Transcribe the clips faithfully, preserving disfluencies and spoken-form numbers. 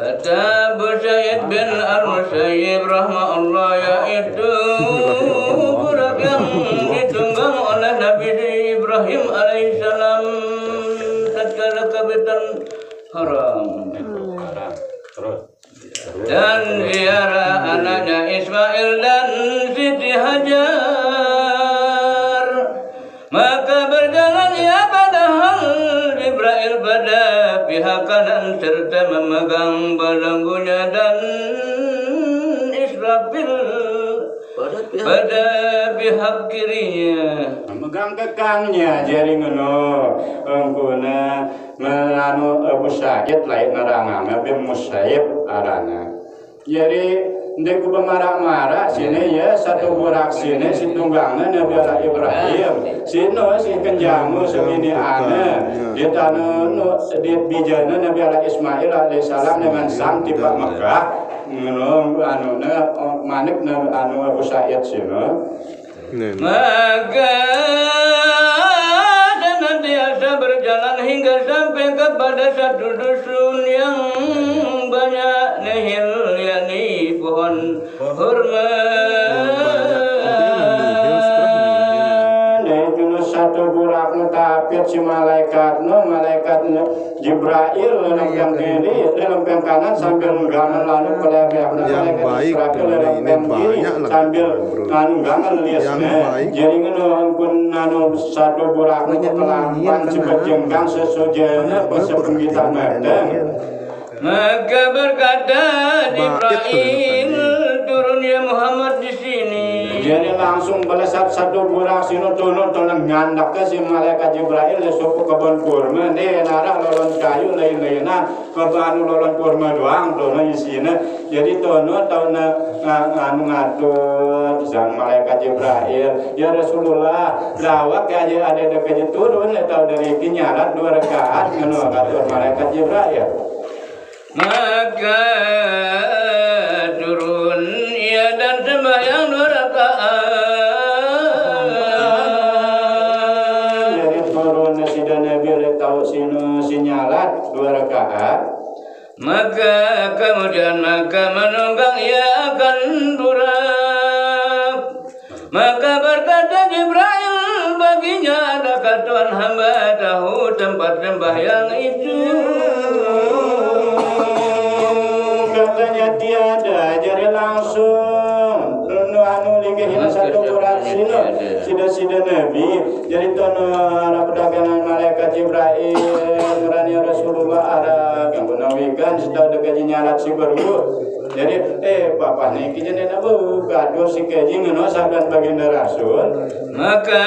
Kata Abu Sa'id bin Al-Musayyib rahimahullah, yaitu burak yang ditunggang oleh Nabi Ibrahim alaihissalam tatkala kawitan haram. Terus. Dan ziarah anaknya Ismail dan Siti Hajar. Maka berjalan ia, padahal Jibrail pada pihak kanan serta memegang belenggunya, dan Israfil pada pihak, pada pihak kirinya. Memegang kekangnya, jari ngono. Engkuna, anu, Abu Sa'id lain ngaranna, Abi Musaib arana. Jadi, ndek ku bemarak-marak sini ya, satu burak sini, si tunggangna Nabi Allah Ibrahim. Sino si kenjamu, si bini ana. Di tanu, nu, di bijana Nabi Allah Ismail alaihissalam dengan Sam tiba Mekah. Ngono, anu, na, manik na, anu, Abu Sa'id sino. Maka senantiasa berjalan hingga sampai kepada satu dusun yang banyak nihil, yakni pohon kurma. Dari jenis satu burak nu tapit si malaikat nu, malaikat nu Jibrail lempeng kiri, lempeng kanan sambil nggangan lalu pelebehna. Yang malaikat baik Israfil lempeng kiri sambil nggangan liesna. Jadi ngono ampun anu satu burak nu kelampan sebejengkang sesujana sepenggitan meteng. Maka berkata Jibrail, "Turun ya Muhammad di sini." Jadi langsung melesat satu burak sino, turun, turun ngandak ke si malaikat Jibrail ya suku kebon kurma, deh, nara lolon kayu lain-lainan, kebanu lolon kurma doang, turun isina. Jadi tono tau na, nga-, anu ngatur sang malaikat Jibrail, "Ya Rasulullah, dawak ya aja ada dekat turun, tau dari iki nyalat dua rakaat," ngono ngatur malaikat Jibrail. Maka turun ia dan sembahyang dua rakaat. Jadi turun sida Nabi oleh tau sinu sinyalat dua rakaat. Maka kemudian maka menunggang ia akan burak. Maka berkata Jibrail baginya, "Adakah Tuhan hamba tahu tempat sembahyang itu?" Katanya, "Tiada." Jadi langsung anu, anu linggih satu burak sinu sida-sida Nabi. Jadi tono arah pedagangan malaikat Jibrail ngerani Rasulullah arah kanggo nawikan sida dekaji nyalat si baru. Jadi, eh, bapak niki jenengan bu gaduh si kaji ngono sabdan baginda Rasul. Maka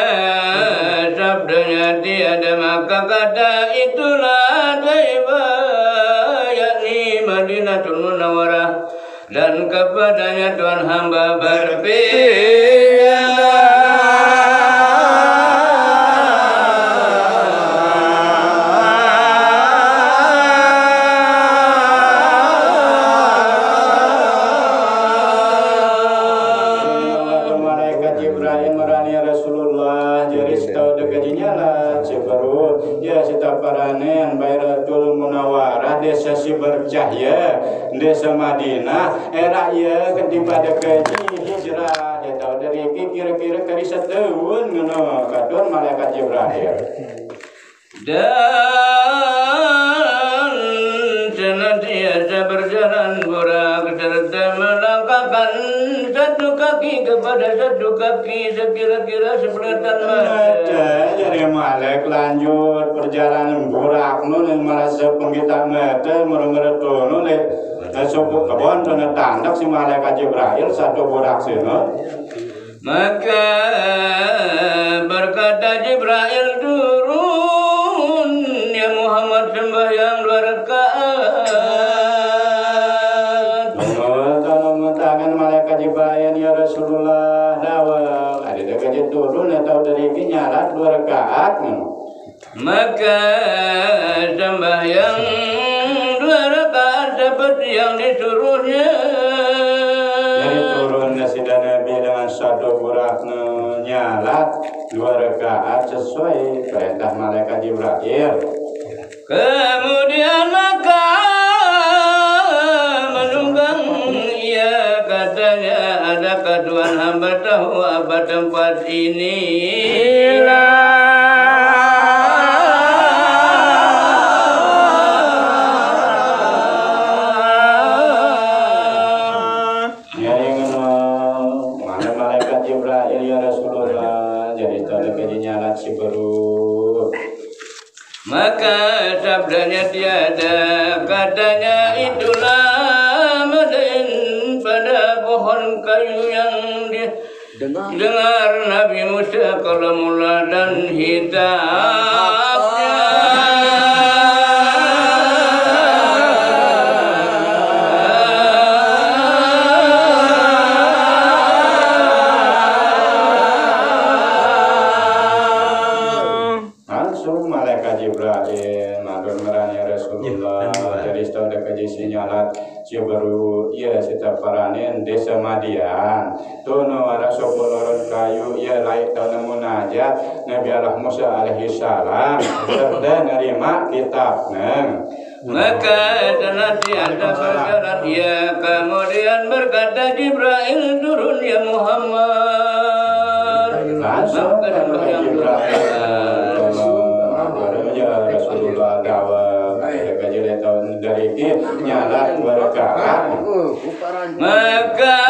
sabdanya tiada, maka kata itulah Taibah, yakni Madinatul Munawwarah, dan kepadanya Tuhan hamba berpindah. Malaikat Jibrail marani Rasulullah, jadi setahu dekajinya lah, si baru, ya, setahu paranen, Bairatul Munawwarah, desa si bercahaya, desa Madinah, era iya ketiba dekaji hijrah, ya, tahu dari iki kira-kira kari setahun, ngono, katur malaikat Jibrail. Dan senantiasa berjalan burak serta melangkahkan satu kaki kepada satu kaki sekira-kira sebelatan mata. Mata, jadi malek lanjut perjalanan burak nu ning marasa penggita mata, mereng-mereng tunu, lek, eh, suku kebon, tunu tandak si malaikat Jibrail, satu burak sinu. Maka berkata Jibrail, "Turun, ya Muhammad, sembahyang dua rakaat." Menurut kalau mengatakan malaikat Jibrail, "Ya Rasulullah, dawak, ada dekaji turun atau dari iki nyalat dua rakaat." Maka sembahyang dua rakaat seperti yang disuruhnya. Jadi turun sida Nabi dengan satu burak nu nyalat Dua rakaat sesuai perintah malaikat Jibril. Kemudian maka menunggang ia, katanya, "Adakah Tuhan hamba tahu apa tempat ini?" Jadi ngono, mana malaikat Jibril, "Ya Rasulullah, jadi tanda kejinyalat si beru." Maka sabdanya tiada, katanya, "Itulah melain pada pohon kayu yang di-" Dengar Nabi Musa kalamullah dan hitabnya. Langsung malaikat Jibril matur marani Rasulullah. Jadi setahun dekat sinyalat, si beru, ya, sita paranin desa Madian. Tuh no ada sopo lorong kayu, ya, laik tahun munajat Nabi Allah Musa alaihi salam serta nerima kitab neng. Maka telah tiada berjalan ia, kemudian berkata Jibril, "Turun ya Muhammad." Langsung maka Jibril, "Ya Rasulullah, dawab." Ada kajian tahun dari dia, nyalat berkarat. Maka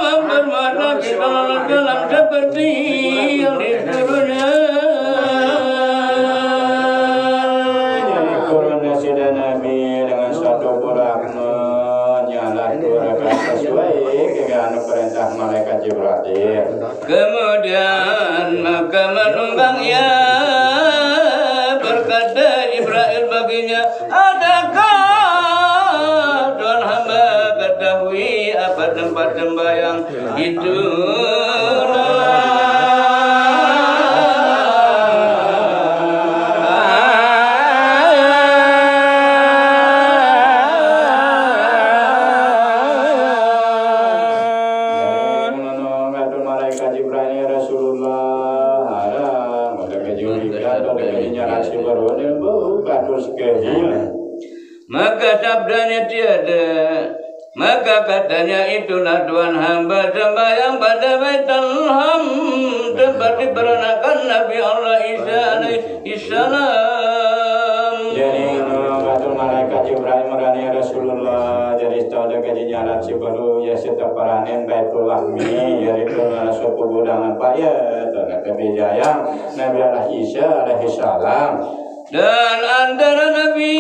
mempermudah kita dalam seperti yang disuruhnya. Jadi turunnya sida Nabi dengan satu burak, nyalah burak sesuai dengan perintah malaikat Jibril. Kemudian maka menunggang ia, berkata Jibril baginya, "Adakah Tuhan hamba ketahui apa tempat sembahyang itu?" Jadi, malaikat Jibril, "Ya Rasulullah, ada, ada kejurikan, ada kejurikan, si baru ada, bu, bagus kejurikan." Maka sabdanya tiada. Maka katanya, "Itulah Tuhan hamba sembahyang pada Baitul Laham, tempat diperanakan Nabi Allah Isa alaihi salam." Jadi, ngono, batur malaikat Jibril marani Rasulullah. Jadi, setelah ada kaji nyalat si baru, ya, sita paranin Baitul Lahmi, ya, itu adalah suatu gudang apa, ya, itu ada kebijayaan Nabi Allah Isa alaihi salam. Dan antara Nabi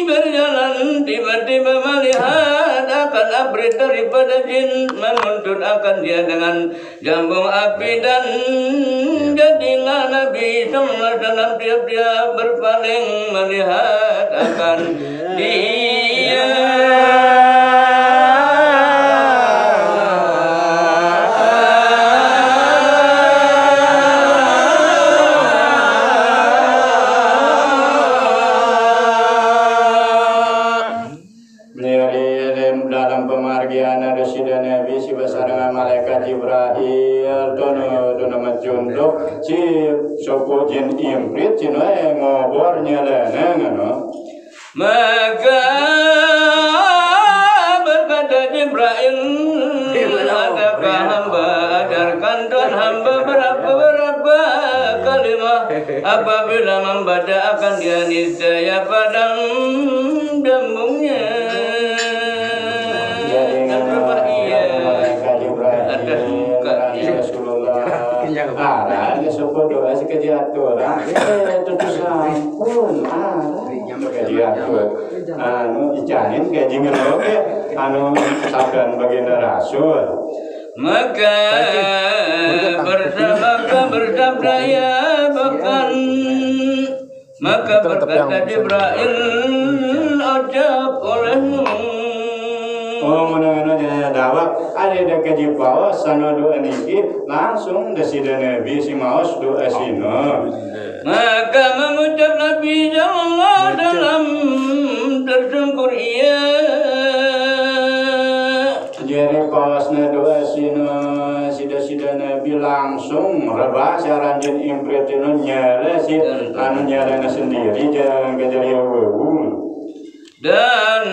berjalan, tiba-tiba melihat akan abrit daripada jin menuntut akan dia dengan jambung api, dan jadilah Nabi sallallahu alaihi wasallam tiap dia berpaling melihat akan dia. Jadi, dalam pemargian ada sida Nabi si basareng malaikat Jibril, tono, tono macuntuk si sopo jin imprit, si noe ngobor nyeleneng, no. Maka berkata Jibril, "Adakah hamba ajarkan Tuhan hamba berapa, berapa kalimah? Apabila membaca akan dia niscaya padam jambungnya." Jadi, dan berubah ia atas muka Rasulullah. Arah, ini suku doa si kejatuh, ah. Eh, itu tuh sampun, ah. Kejatuh. Anu, icanin kayak jingin, oke. Anu, sabdan baginda Rasul. Maka bersabda, maka bersabda ia, bahkan, maka berkata Jibril, "Ajab olehmu." Oh, menang-menang jaya dawak. Ada, ada kaji pawas, sana doa niki, langsung dasida Nabi si maos doa sino. Maka mengucap Nabi sallallahu alaihi wasallam, tersungkur ia. Jadi pawasna doa sina Rebah si aranjin imprit ino nyele si anu nyelene sendiri, jangan kejadian wewu. Dan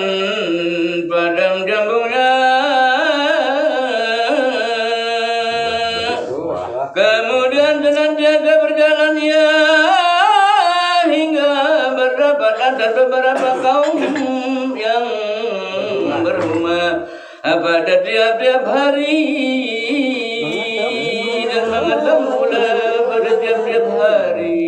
padang jambungnya. Kemudian senantiasa berjalan ia hingga berdapat atas beberapa kaum yang berumah pada tiap-tiap hari dan mengatakan pula pada tiap-tiap hari.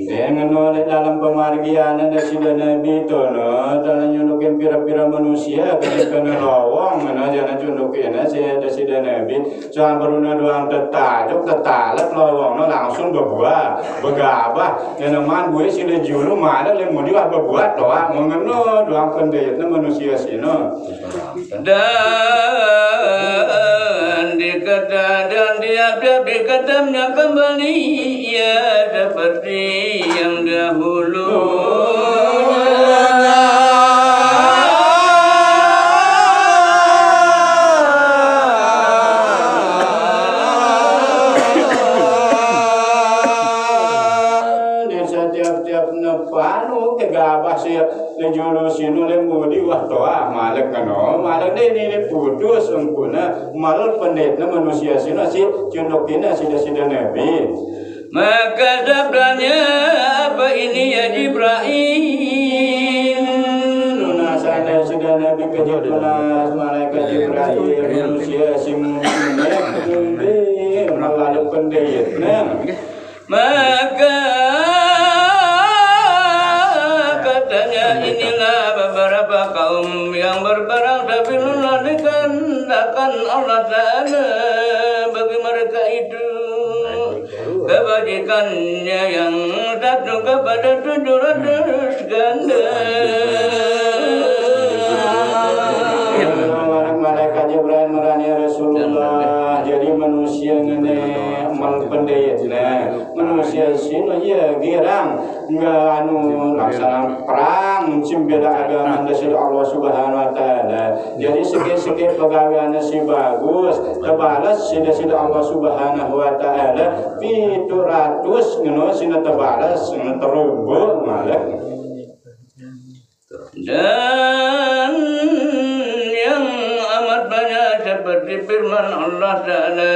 Dengan oleh dalam pemargian ada sida Nabi tono, dalam nyundukin pira-pira manusia kena lowong, kena jana cundukin si ada sida Nabi. Sambaruna doang tetajuk, tetalet lowongno langsung bebuah, begabah. Yang neman gue sida julu malah le mudi wah bebuat doang, mengeno doang pendeyetna manusia sino. Dan dikata, dan tiap-tiap dikatanya kembali ia seperti yang dahulu. Di setiap-tiap nepanu kegabah si Lejulu sino le mudi wah toa, malek kano, malek de ini putus engkuna, malek pendetna manusia sino si cundukina sida-sida Nabi. Maka sabdanya, "Apa ini ya Jibril?" Nunasana sida Nabi ka Jibril, malaikat Jibril, manusia sing mudi, malek pendetna. Maka katanya, "Inilah beberapa kaum yang berperang sabilillah dikehendakkan Allah Ta'ala bagi mereka itu kebajikannya yang satu kepada tujuh ratus ganda." Malaikat Jibril marani Rasulullah. Jadi manusia ngene mal pendetna. Manusia sino iya girang, enggak anu laksana perang, sing beda agama dari Allah Subhanahu wa Ta'ala. Jadi segi-segi pegawaiannya si bagus, tebalas sida-sida Allah Subhanahu wa Ta'ala, pitu ratus ngeno sina tebalas, ngeno terumbu, malek. Dan yang amat banyak seperti firman Allah Ta'ala,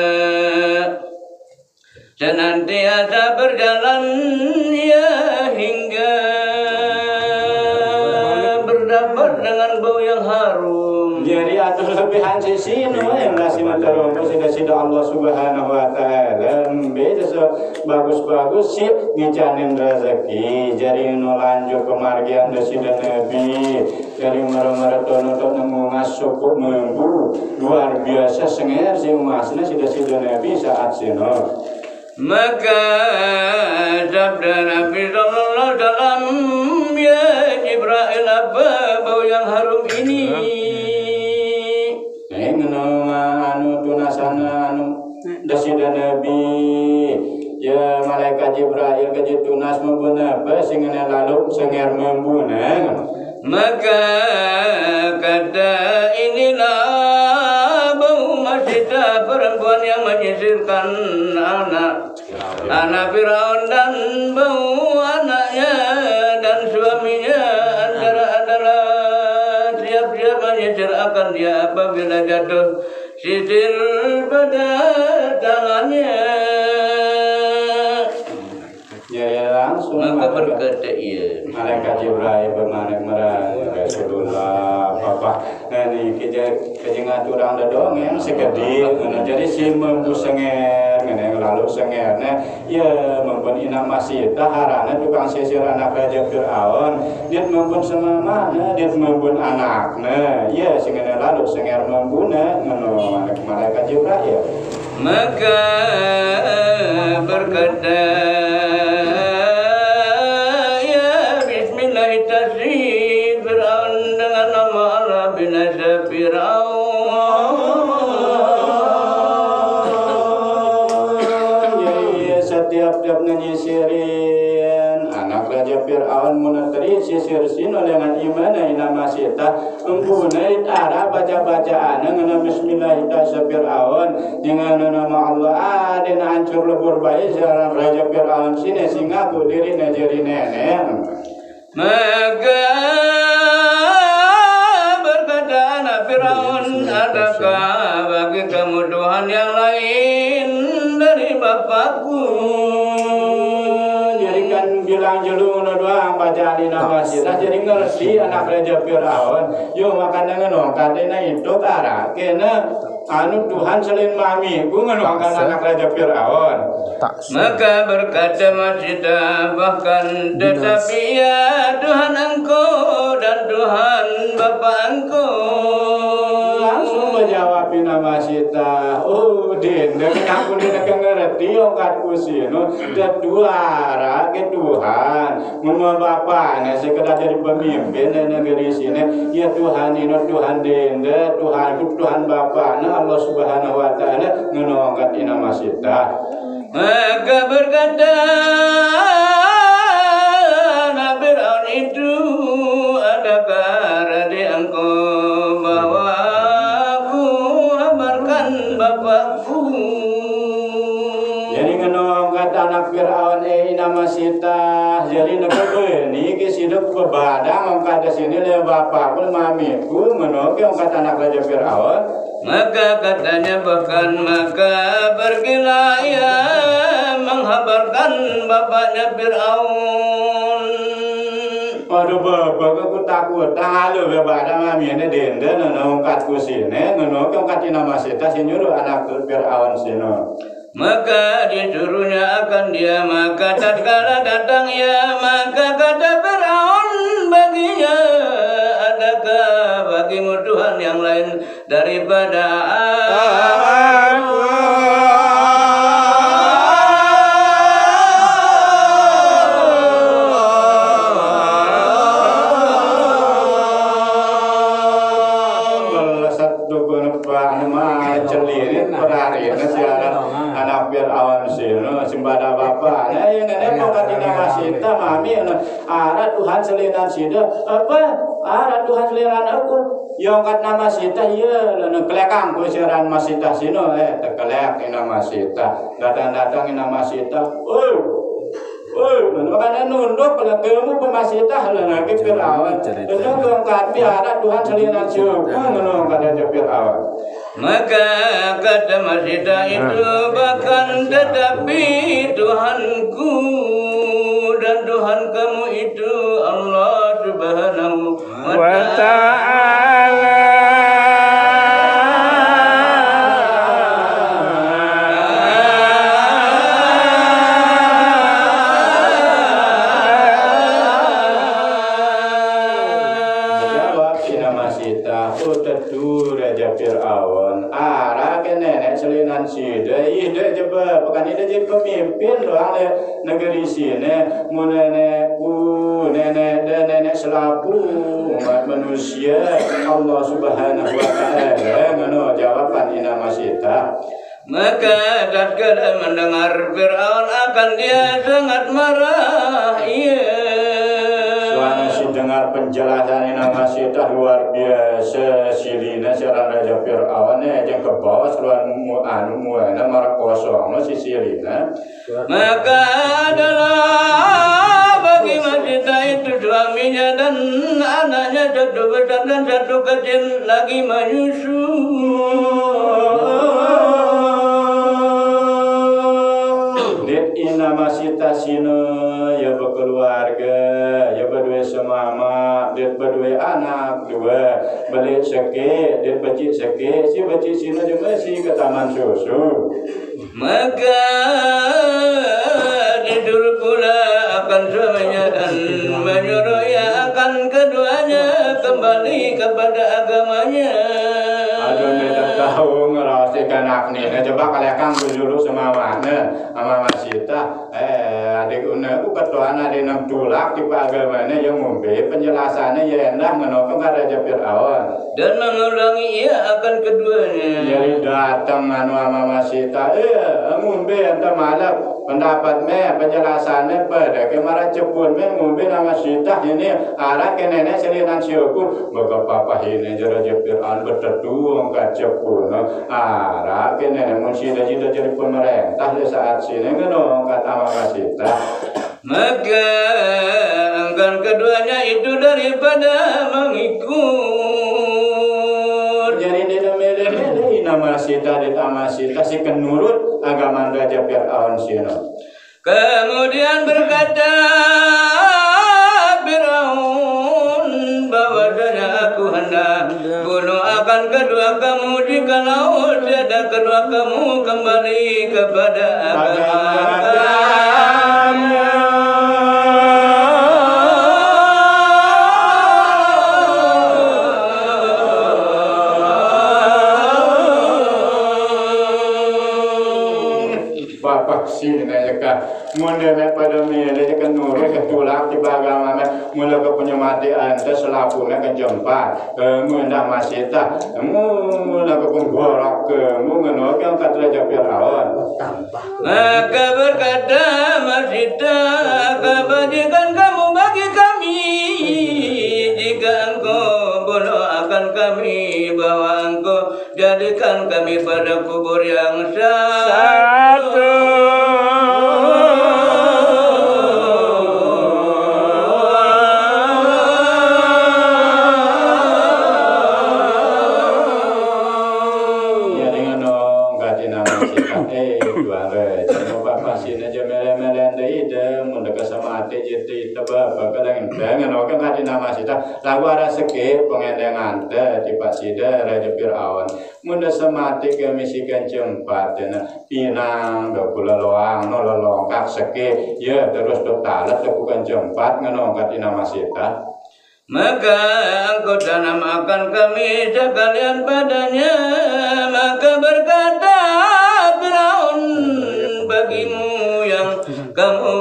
senantiasa berjalan ia hingga berdapat dengan bau yang harum. Jadi atur lebihan sisino yang nasi matarompo sida-sida Allah Subhanahu wa Ta'ala. Beda bagus-bagus sih ngicanin rezeki. Jadi no lanjut kemargian sida Nabi. Jadi mara-mara tono to nemu masuk kok minggu luar biasa senger si emasnya sida-sida Nabi saat sino. Maka sabda Nabi sallallahu alaihi wasallam, "Ya Jibril, apa bau yang harum ini?" Nah, ngeno anu tunasana anu Dasida Nabi, ya malaikat Jibril ka Jibril tunas mempun apa sing ngene lalu senger mempun, eh. Maka kata, "Inilah bau masita perempuan yang menyisirkan anak, anak Firaun dan bau anaknya dan suaminya antara adalah siap-siap menyisir akan dia apabila jatuh sisir pada tangannya." Ya, ya, langsung maka malaikat, berkata ia, malaikat Jibril bermanik merah, "Ya Rasulullah, Bapak, nah, ni kerja, kerja ngatur orang dah dong yang segede, mana jadi si membu senger, mana yang lalu senger, nah, ya, mempun ina masih taharana tukang sisir anak raja Firaun, dia mempun semamana, dia mempun anakna, ya, sing ngene lalu senger mempuna, ngono malaikat Jibril." Maka berkata, "Ya, bismillah, tasri Firaun, dengan nama Allah binasa Firaun." Jadi setiap-tiap ngenyisi Sirin, anak Raja Fir'aun mun teri sisir sin oleh ngan imana ina masita. Engkuna ara baca-bacaan ngeuna bismillah ita sa Fir'aun, dengan nama Allah, ah, dina hancur lebur bae jalan Raja Fir'aun sini sing ngaku diri na jadi nenek. Maka berkata anak Firaun, "Adakah bagi kamu Tuhan yang lain dari Bapakku?" Jadi kan bilang julu ngono doang bacaan ina masita, jadi ngerti anak Raja Firaun. Yo, makanya ngono, katanya itu kara kena anu Tuhan selain mami, ku ngono akan anak Raja Firaun. Maka berkata masita, "Bahkan tetapi ya Tuhan engkau dan Tuhan bapa engkau." Langsung menjawab ina masita, "Oh, dinda, aku dinda ngerti ongkat kusino, tetuara ke Tuhan." Mun bapana sekedar jadi pemimpin di negeri sini, ya Tuhan ino, Tuhan dinda, Tuhanku, Tuhan bapana, Allah Subhanahu wa Ta'ala, ngenongkat ina masita. Maka berkata Nabi Firaun itu, "Adakah radik engkau bahwa aku habarkan bapakku?" Jadi ngenongkat anak Firaun, eh, ina masita. Jadi neke beni ke siduk bebadang ongkat sini le bapakku, mamiku, ngono ke ongkat anak Raja Firaun. Maka katanya bahkan, maka pergilah ia menghabarkan bapaknya Firaun. Waduh, bapak aku takut. Tangalo bebadang mami ini dinda nana ongkat kusine, ngono ke ongkat ina masita sinyuruh anak Firaun sino. Maka disuruhnya akan dia, maka tatkala datang ia, maka kata Firaun baginya, "Adakah bagimu Tuhan yang lain daripada aku?" Satu kono pa anu mah celirit perari na siaran anak Firaun sino simbada bapa. Nah, yang nenek mau katina masita mami, nah, ara Tuhan selinan sida, apa? Ara Tuhan selinan aku. Yongkat nama sita iya, lalu kelekang ku siaran masita sino, eh, tekelek ina masita. Datang-datang ina masita. Oh, oh, makanya nunduk kalau kamu pemasita, lalu lagi Firaun. Itu yongkat biara Tuhan selinan syukur, ngono kata Firaun. Maka kata masita itu, "Bahkan tetapi Tuhanku dan Tuhan kamu itu Allah Subhanahu wa Ta'ala." Jawab ina masita, "Oh, tetu Raja Firaun. Ara ke nenek selinan sida, ih, dek coba, pekan ini jadi pemimpin doang le negeri sini. Mu nenekku, nenek dan nenek selaku umat manusia Allah Subhanahu wa Ta'ala." Ngono jawaban ina masita. Maka tatkala mendengar Firaun akan dia sangat marah. Iya. Suana si dengar penjelasan ina masita luar biasa, silina seorang Raja Firaun, eh, yang ke bawah seluar mu anu muana marah kosong si silina. Maka adalah bagi masita itu suaminya dan anaknya, satu besar dan satu kecil lagi menyusu. Dit ina masita sino, ya berkeluarga, ya berdua semama, dit berdua anak dua, beli seke, dit becik seke, si becik sino juga si ke taman susu. Maka disuruh pula akan suaminya dan menyuruh ia akan keduanya kembali kepada agamanya. Aduh, ini tak tahu ngerasa kanak ni. Nah, coba kalian kan dulu sama mana, sama masita. Eh, adik una aku ketuaan adik enam tulak di agamanya yang ngombe penjelasannya ya endah menopeng kata aja Firaun. Dan mengulangi ia akan keduanya. Jadi datang anu sama masita, eh, ngombe anta malam. Pendapat mé, penjelasan mé, pada ké mara cepun mé, ngumbe nama sitah ini, arah ké nenek selinan sioku, maka papa ini jero jepir an betetu angkat cepun, arah ké nenek mun sida jida jadi pemerintah di saat sini ngeno kata mama sitah. Maka angkan keduanya itu daripada mengikut. Jadi dia mele-mele nama sitah di tama sitah si kenurut agama Raja Firaun sino. Kemudian berkata Firaun bahwasanya aku hendak bunuh akan kedua kamu jikalau tiada kedua kamu kembali kepada agama kamu. Bapak sini aja kah. Mun dewek pada milih ke nurut ke tulak di bagama meh, mula ke punya mati ente selaku meh ke jempat. Eh, mun dah masih tah, mun mula ke penggorak ke, mun ngeno ke angkat Raja Firaun. Maka berkata Masita, kebajikan kamu bagi kami, jika engkau bunuh akan kami, bahwa engkau jadikan kami pada kubur yang satu. Ya dengan dong, kati nama sih, eh, dua re, coba pasin aja mele-mele ide, mun deka sama ate jete tebak, bakalan dengan oke kati nama sih, lagu ada seke pengendengan teh tiba sida Raja Firaun. Mun da semati kami si kenceng patena, pinang da kula loang no lelongkak seke, ya terus do talet da ku kenceng pat ngenongkat ina masita. Maka engkau tanam akan kami sekalian padanya. Maka berkata Firaun bagimu yang kamu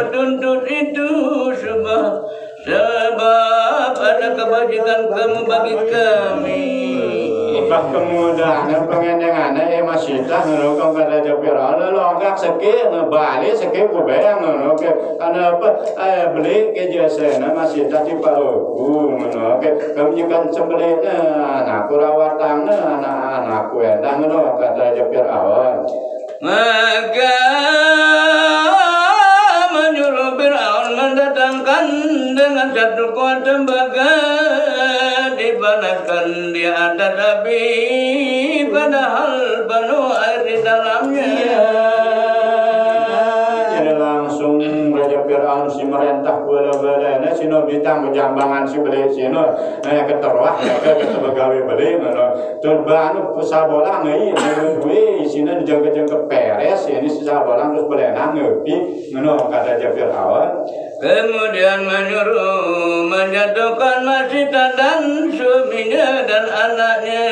tuntut itu sebab Sebab ada kebajikan kamu bagi kami. Pas kemudahan pengendengannya, eh, masih tah ngerukang kata Raja Firaun, lalu angkat seke, ngebalik seke, kubayang, ngono, oke. Karena apa? Eh, beli ke jasana masih tah di paruku, ngono, oke. Kami kan sembelihnya, anakku rawatangnya, anak-anakku endang, ngono, kata Raja Firaun. Maka menyuruh Firaun mendatangkan dengan satu kuat tembaga, dipanaskan di atas api, padahal penuh air di dalamnya. Jadi langsung Raja Firaun si merentah bola-bola, nah, sino bitang bejambangan si beli sino, nah, keteruah, ya, ke, ke begawe beli, ngono. Terus banu sabolang, eh, duwe isine jengke-jengke peres, ini si sabolang terus belenang, ngopi, ngono kata Raja Firaun. Kemudian menyuruh menjatuhkan Masita dan suaminya dan anaknya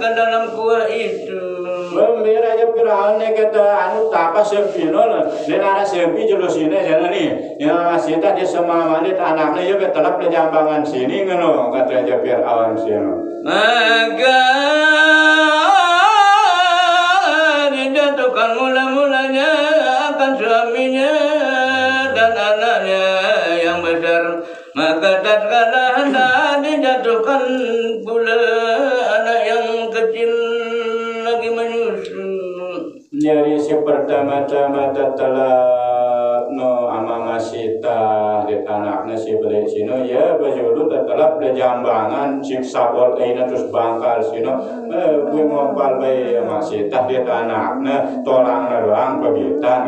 ke dalam kuah itu. Bembe Raja Firaun ne kata anu tapa sempino, ne nara sempi jelo sine jana ni. Ya, Masita di semamalit anaknya ya betelap di jambangan sini ngono kata Raja Firaun sino. Maka dijatuhkan mula-mulanya akan suaminya dan anaknya yang besar. Maka tatkala hendak dijatuhkan pula anak yang kecil lagi menyusu. Jadi si pertama-tama tetelap no ama Masita di anaknya si beli sino ya bejulu tetelap di jambangan si sabol ina terus bangkal sino, eh, kui ngompal bae Masita di anaknya tolangnya doang pebitan.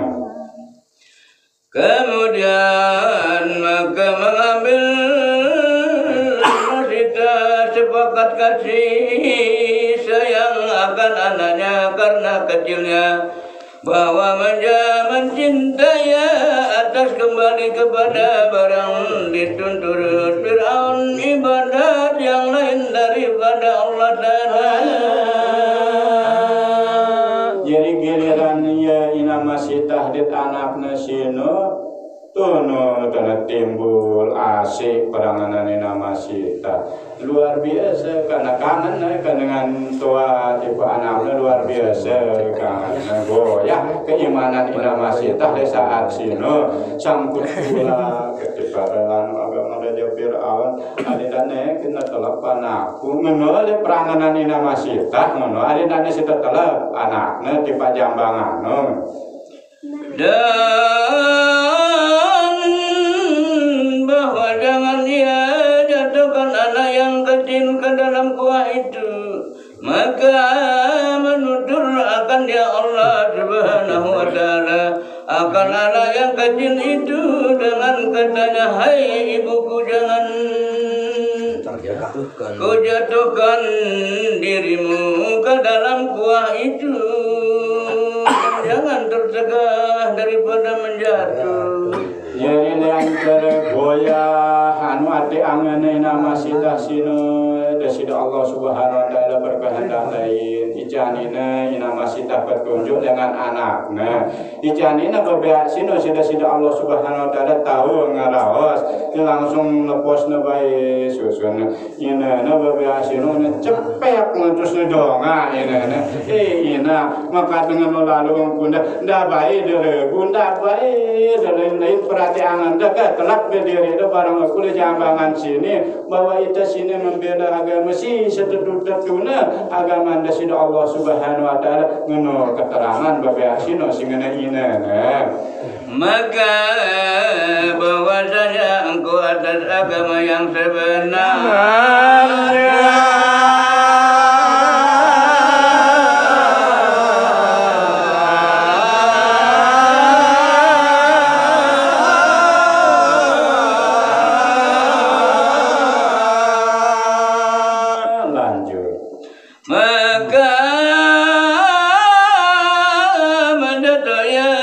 Kemudian maka mengambil Masita sepakat kasih sayang akan anaknya karena kecilnya, bahwa menja-, mencintai atas kembali kepada barang dituntut Firaun ibadat yang lain daripada Allah Ta'ala. Jadi giliran ya ina Masita di anaknya sino, Ono tanah timbul asik peranganan Ina Masita. Luar biasa, karena kangen, eh, kan dengan tua tipe anaknya luar biasa, kangen goyah keimanan Ina Masita di saat sino sangkut pula ketika anu agama Raja Fir'aun. Adinane kena telep anakku, ngono le peranganan Ina Masita, ngono adinane sita telep anaknya tipe jambangan, no. Dan bahwa jangan ia jatuhkan anak yang kecil ke dalam kuah itu, maka menutur akan dia Allah Subhanahu wa Ta'ala akan anak yang kecil itu dengan katanya, "Hai ibuku, jangan kau jatuhkan dirimu ke dalam kuah itu, jangan tercegah daripada menjatuh." Jadi lancar goyah anu ati angene Ina Masita sino, da sida Allah Subhanahu wa Ta'ala berkehendak lain. Icanina Ina Masita petunjuk dengan anaknya. Icanina bebeak sino sida-sida Allah Subhanahu wa Ta'ala tahu ngaraos, langsung lepos ne bae susun. Ina na bebeak sino ne cepek ngutus ne donga ina na. Eh, ina, maka dengan lalu kunda, nda bae dere, gunda bae dere, lain perhatian anda ke telak berdiri de barang aku le jambangan sini, bahwa ita sini membela agama si setetu-tetuna agama anda sida Allah Subhanahu wa Ta'ala, ngono keterangan bebeak sino singene ina na. Maka bahwasanya engkau atas agama yang sebenar. Lanjut. Maka menjatuh ia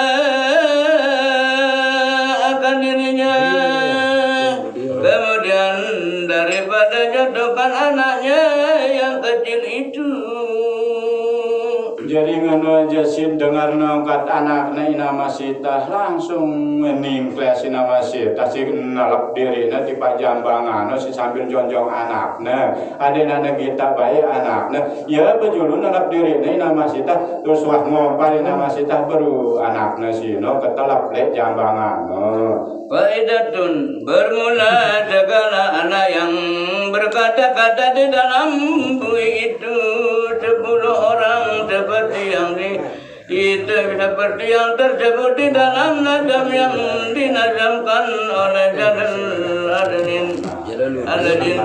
akan dirinya. Kemudian daripada jatuhkan anaknya yang kecil itu. Jadi ngono aja si dengar nongkat anaknya Ina Masita langsung meningkles Ina Masita si nelep diri na tipe jambangan si sambil jonjong anaknya. Ada nana kita baik anaknya. Ya, bejulu nelep diri na Ina Masita, terus wah ngompal Ina Masita, baru anaknya sino ketelep lek jambangan. Faidatun, bermula segala anak yang berkata-kata di dalam bui itu, sepuluh orang seperti yang di, itu seperti yang tersebut di dalam nazam yang dinazamkan oleh Jalal Adnin. Jalaluddin.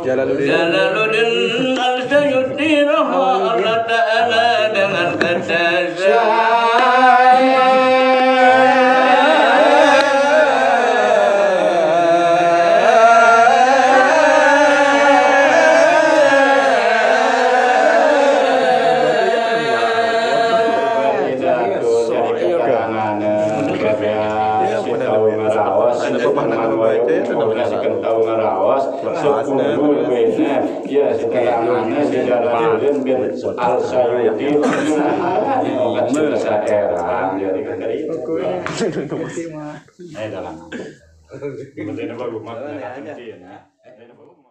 Jalaluddin. Jalaluddin Al-Suyuti rahimahullah ta'ala dengan kata saya. Kita tuh dari keterangan, eh, tahu ngerawas, ada pemandangan baik, ya, tahu ngerawas. Sekumpul bene, ya, sekarang mana si Jalaluddin bin Al-Sayuti. Nah, obat sudah saya erang, jadi kan tadi. Ayo, dalam. Ini baru rumah, nah, ini baru rumah.